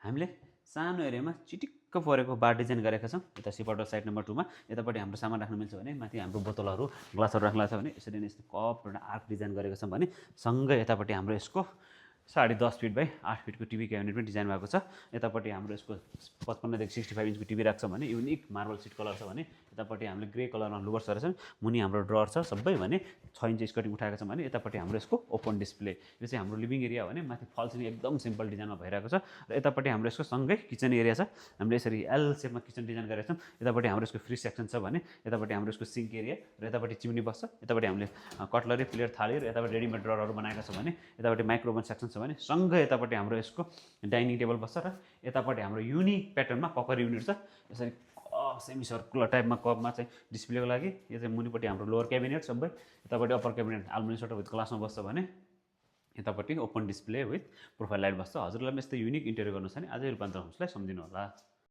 हामीले सानो एरियामा चिटिक्क परेको बार डिजाइन गरेका छौँ। यता सिपटर साइड नम्बर 2 मा यतापट्टि हाम्रो सामान राख्न मिल्छ भने माथि हाम्रो बोतलहरू ग्लासहरू राख्ला छ भने यसरी नै यस्तो कप र आर्क डिजाइन गरेका छौँ भने सँगै यतापट्टि हाम्रो यसको 10.5 फिट बाई 8 फिटको टिभी क्याबिनेट पनि डिजाइन भएको छ। यतापट्टि हाम्रो यसको 55 देखि 65 इन्चको टिभी राख्छ भने युनिक मार्बल सिट कलर छ भने यतापट्टि हामीले ग्रे कलरमा लुवर्स गरेका छौँ। मुनि हाम्रो ड्रर छ सबै भने 6 इन्च स्कर्टिङ उठाएका छौँ भने यतापट्टि हाम्रो यसको ओपन डिस्प्ले। यो चाहिँ हाम्रो लिभिङ एरिया भने माथि फल सिलिङ एकदम सिम्पल डिजाइनमा भइरहेको छ र यतापट्टि हाम्रो यसको सँगै किचन एरिया छ। हामीले यसरी एल सेपमा किचन डिजाइन गरेका छौँ। यतापट्टि हाम्रो यसको फ्री सेक्सन छ भने यतापट्टि हाम्रो यसको सिङ्क एरिया र यतापट्टि चिम्नी बस्छ। यतापट्टि हामीले कटलरी प्लेट थाली र यतापट्टि रेडिमेड ड्ररहरू बनाएका छौँ भने यतापट्टि माइक्रोओभन सेक्सन छ भने सँगै यतापट्टि हाम्रो यसको डाइनिङ टेबल बस्छ र यतापट्टि हाम्रो युनिक प्याटर्नमा ककर युनिट छ। यसरी सेमी सर्कुलर टाइपमा कपमा चाहिँ डिस्प्लेको लागि। यो चाहिँ मुनिपट्टि हाम्रो लोवर क्याबिनेट सबै यतापट्टि upper cabinet aluminium shutter with ग्लासमा बस्छ भने यतापट्टि open display with profile light बस्छ। हजुरलाई यस्तो युनिक इन्टेरियर गर्नु छ भने आजै रूपान्तरण हाउसलाई सम्झिनु होला।